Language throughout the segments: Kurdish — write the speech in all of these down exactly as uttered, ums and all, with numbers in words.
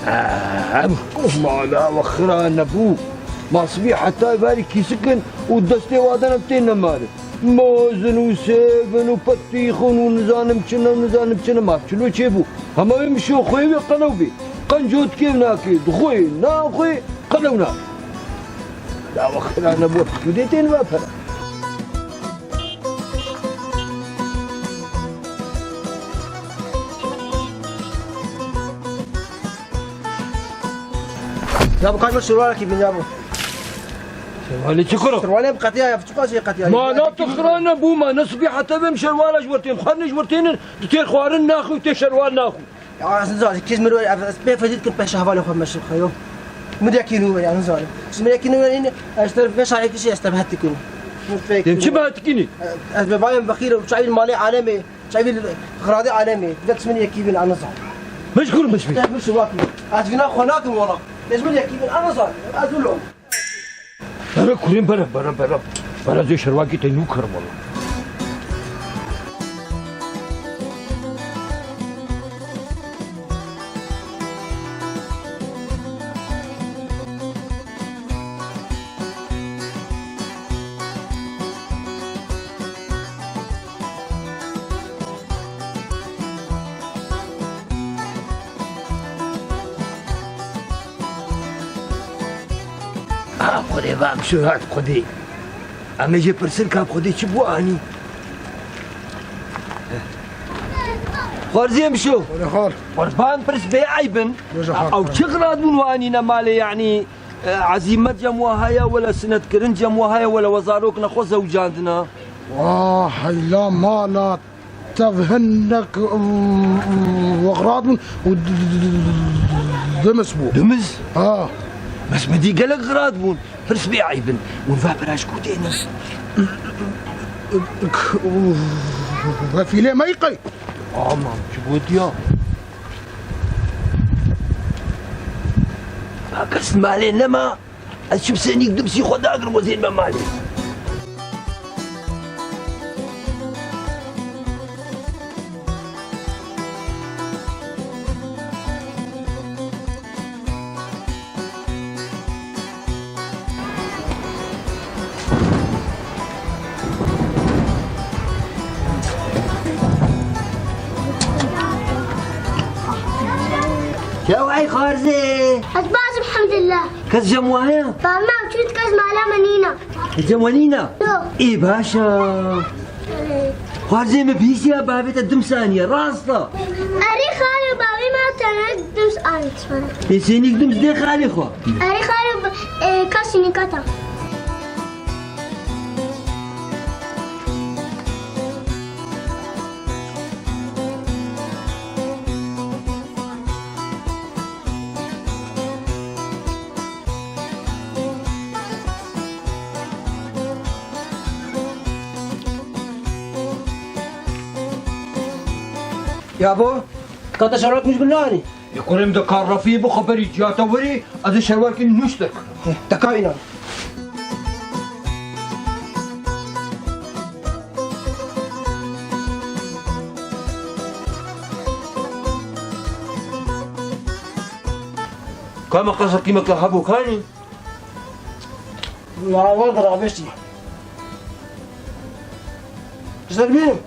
Ev mala we xira nebû. Ma sibî heta barî kîsikin û destê we de ne tê nemarin. Mozin û sêvin û petîxin û nizanim çi ne, nizanim çi ne. Ma çilo çêbû. Hema wê mişo xwê wê qelew bê. Qenco dikê nakê, dixwê, naxwê, qelew nakê. Mala we xira nebû. Tu dê tên ve pere. Ya bu kaç şerwalekî bin ya bu. Şerwalê çi kuro? Şerwalê bi qetiya ya, çi kaç qetiya? Ma na tu xira nebû, ma ne sibî heta bêm şerwala ji wir tên. Xwarin ji wir tênin, tu tê xwarin naxwî û tê şerwal naxwî. Ya ez nizanim, kêz mir ez pê fedî dikim pêş hevalê xwe meşin xeyo. Min yekî nû ya nizanim. Siz min yekî nû ya, ez ter veşa yekî şey, ez te behet dikim. Dem çi behet dikinî? Ez be bayem bexîr û çayî malê alemê. Çavî xiradê alemê, dest min yekî bin, anizan. Mecbur, mecbur. Dest min şirwakî. Ez vîna xwe nakim wala. Dest min yekî bin, anizan. Ez wilo. Bere kurên bere, bere, bere. Bere zê şerwakî te nû kirim wala. Ah, Xwedê, va em şû hat Xwedê. Em ê jê pirsin ka Xwedê çi bû anî. Xwarziyê min şû. Xwedê xwar. Qurban pirs bê eybin. Bêje xwar. Ew çi xirat bûn wanîne malê, yanî, e, ezîmet cem wa heye, wele sinetkirin cem wa heye, wele we zarokna xwe zewcandine. Wah, heyla mala tev hinek, mm, we xirat bûn û d-, d-, d-, d-, dimis bû. Dimis? Ha. Bes min dî gelek xirat bûn. Pirs bê eybin. Hûn va pira ji ku têne? Vefîlê me qey. Aman, çi gotiya? Ha, kes malê nema. Ez çim sênîk dimsî xwe dagirim, ez ên me malê. Kew ey Xarzê. Ez baş im, elhamdulillah. Kes cem wa heye? Bavê me û çût kes mala me nîne. Cem we nîne? Yok. Ê baş e. Xwarzê min bihîstiye bavê te dims aniye, rast e? Erê xalo, bavê me tenê dims anî tişmana. Ê sênîk dims dê xalê xwe? Erê xalo, e, kesî nîkata. Yabo, ka te şerwek min ji min neanî? Ê kurê min, de ka refiyê bi xeberî ciya te werî, ez ê şerwekî nûş te kirim. Te ka înan. Ka me qesekî me ke hebû kanî? Lawa de rabêştî. Ser bînim.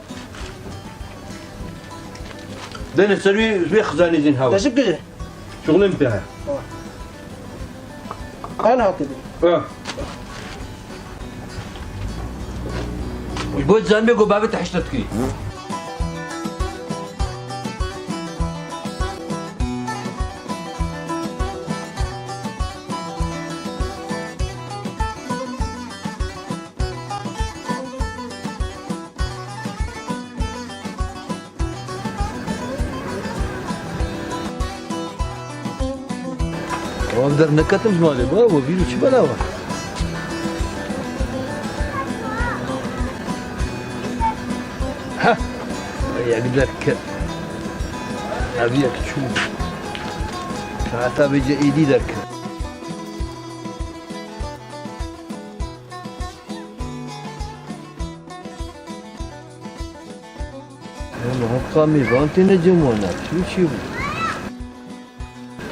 Dene ser wî, wê xizanê zîn hewa. Teşekkür ederim. Şuxulê min pê heye. Tamam. Qan hatibî. Ha. Ji bo zanibê ku bavê te hişta dikî. Wan derneketim ji malê, babo, bîrî çi belawa? Heh, yek derket. Ev yek çû. Heta bêje êdî derket. Ama heta mêvan têne cem wana. Çi çi bû?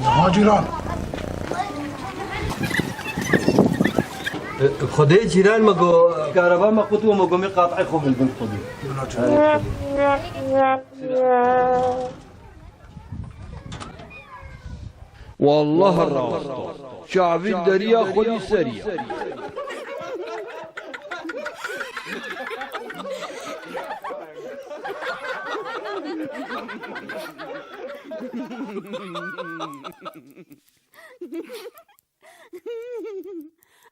Niha cîran. Xwedê cîran me got, kareba me qut û me gomê qat'ê xwe bilbin xwedê. Wallah rast e. Çavîn deriya xwedî serî ye.